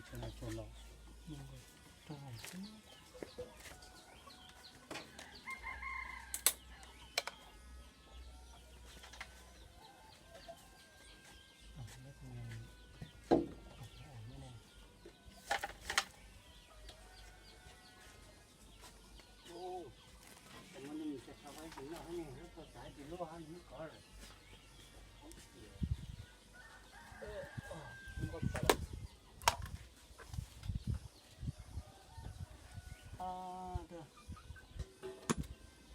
Los,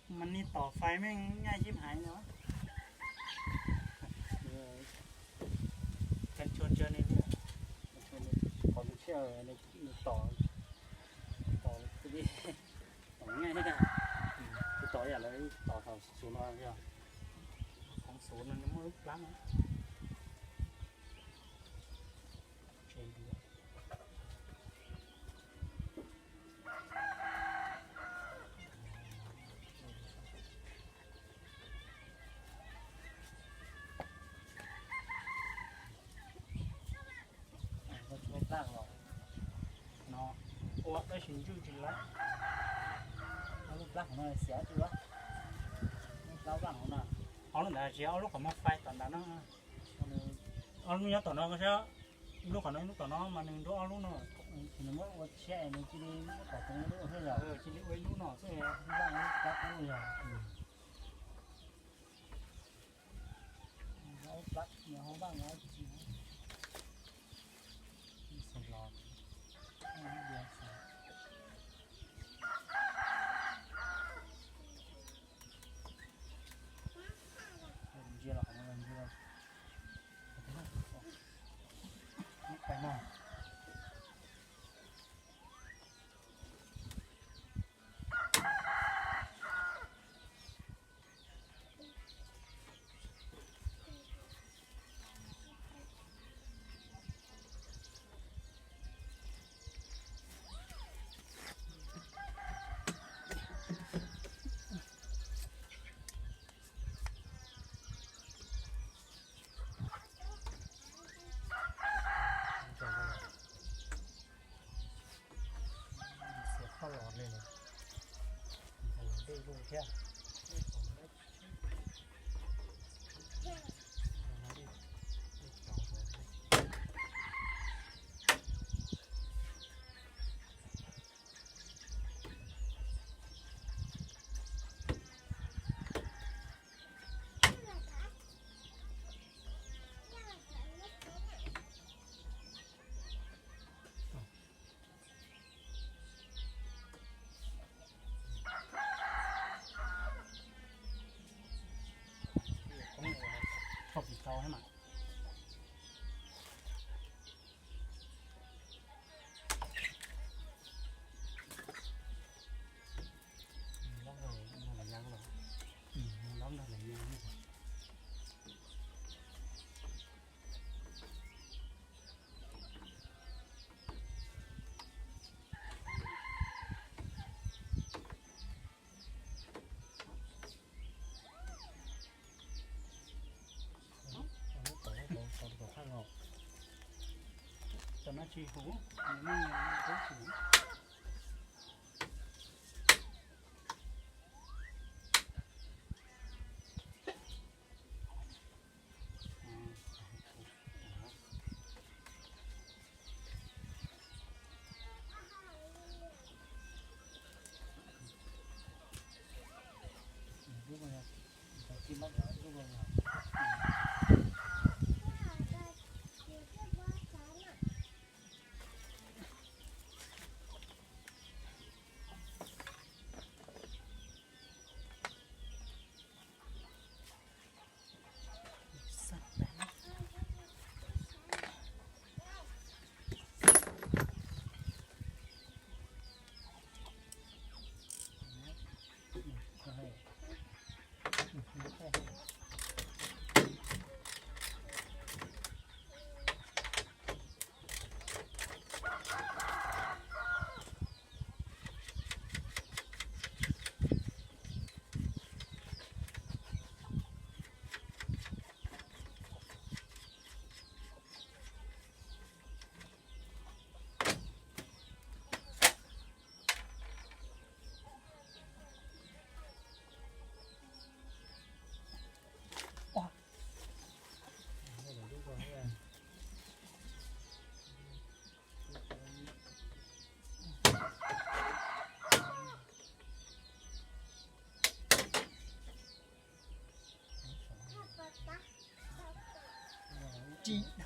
mas nej tom fais meej nyaj sib hais no. Qhov ntshua ntsia ne, qhov ntshua tom, tom, tom nyaj thiab, tsis tom yam lawv tom thaum xub no yog, thaum xub no nws muaj lub plab no. Lub plab los no, ua tab sis ntswj tsis lawm. Lub plab hauv no xiav tsis lawm. Lub plab vaj hauv no. Ob lub ntawd tsis, ob lub qhov muag fais tom ntawd no. Ob lub nyob tom no saib, lub qhov no ib lub tom no mas nws nrub ob lub no. Nws muab ua tshiab es nws cia li muab tom ib lub xwb yog. Cia li ua ib lub no xwb. Lub vaj lub plab lub yog. Vaj vaj vaj vaj. Ntsia los qhov no ntsia los. Pais no. Xiav phoj los li, los dej zuj thiab. Tau tsis tau thiab mas. Lob nrog lawv nyob los, lob nrog lawv nyob. Tam no tsis huv, nws muaj nws tub tsis huv.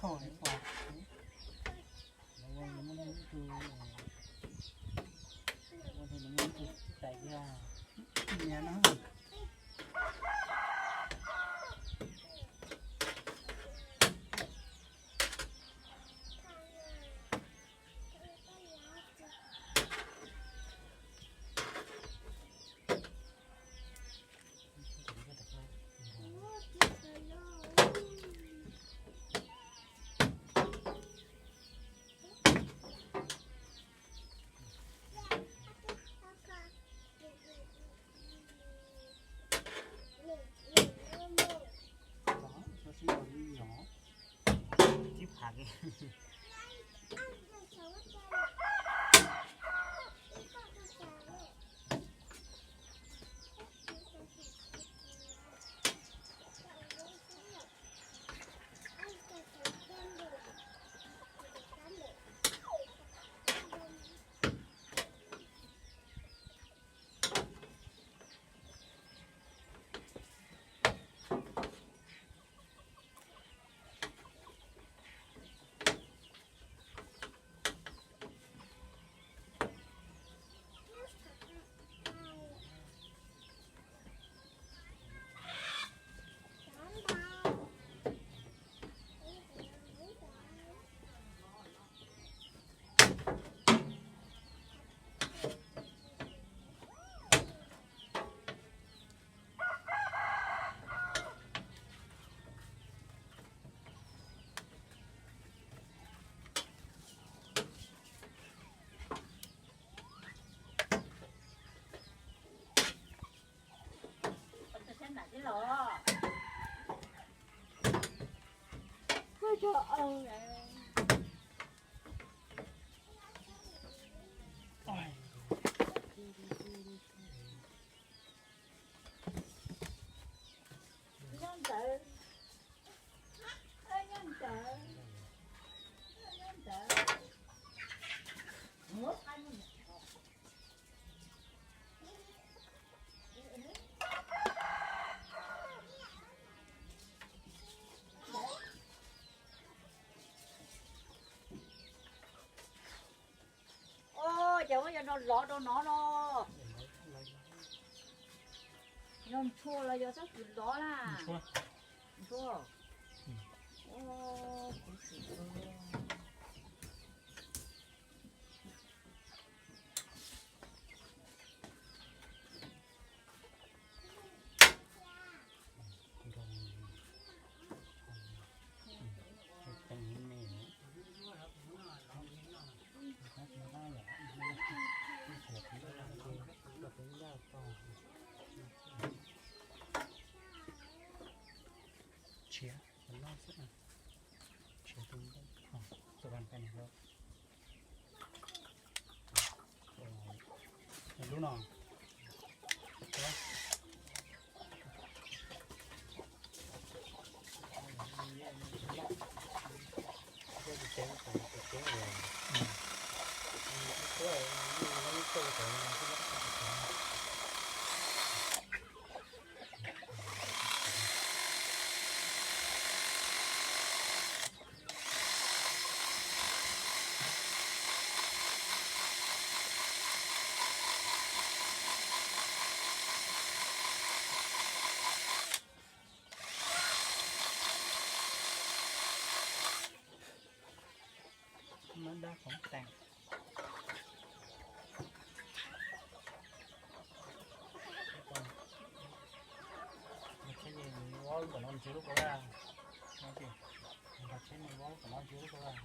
Thoj li pom. Ua li muaj ib tug, ua li muaj ib tug tais tiag. Niam no. Ces muab cov no lov rau no no. Yog ntshua los yog txhob txwm lov na. Ntshua. Tshiav, tshiav tus ntoo, tus vaj pem no. Lub no. Mab dab khoov teem. Nrog tsheb me vov lub kom no ntsw lub kau vaj. Nrog tsheb me vov lub kom no ntsw lub kau vaj.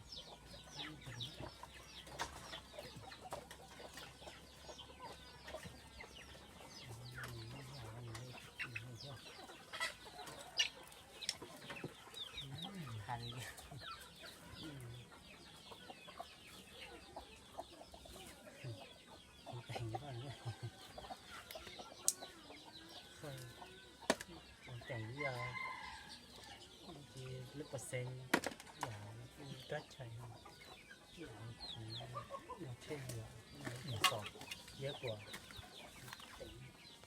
Lub pas xees, yam rab chaw, yam tsheb, yam xos, yam kuam.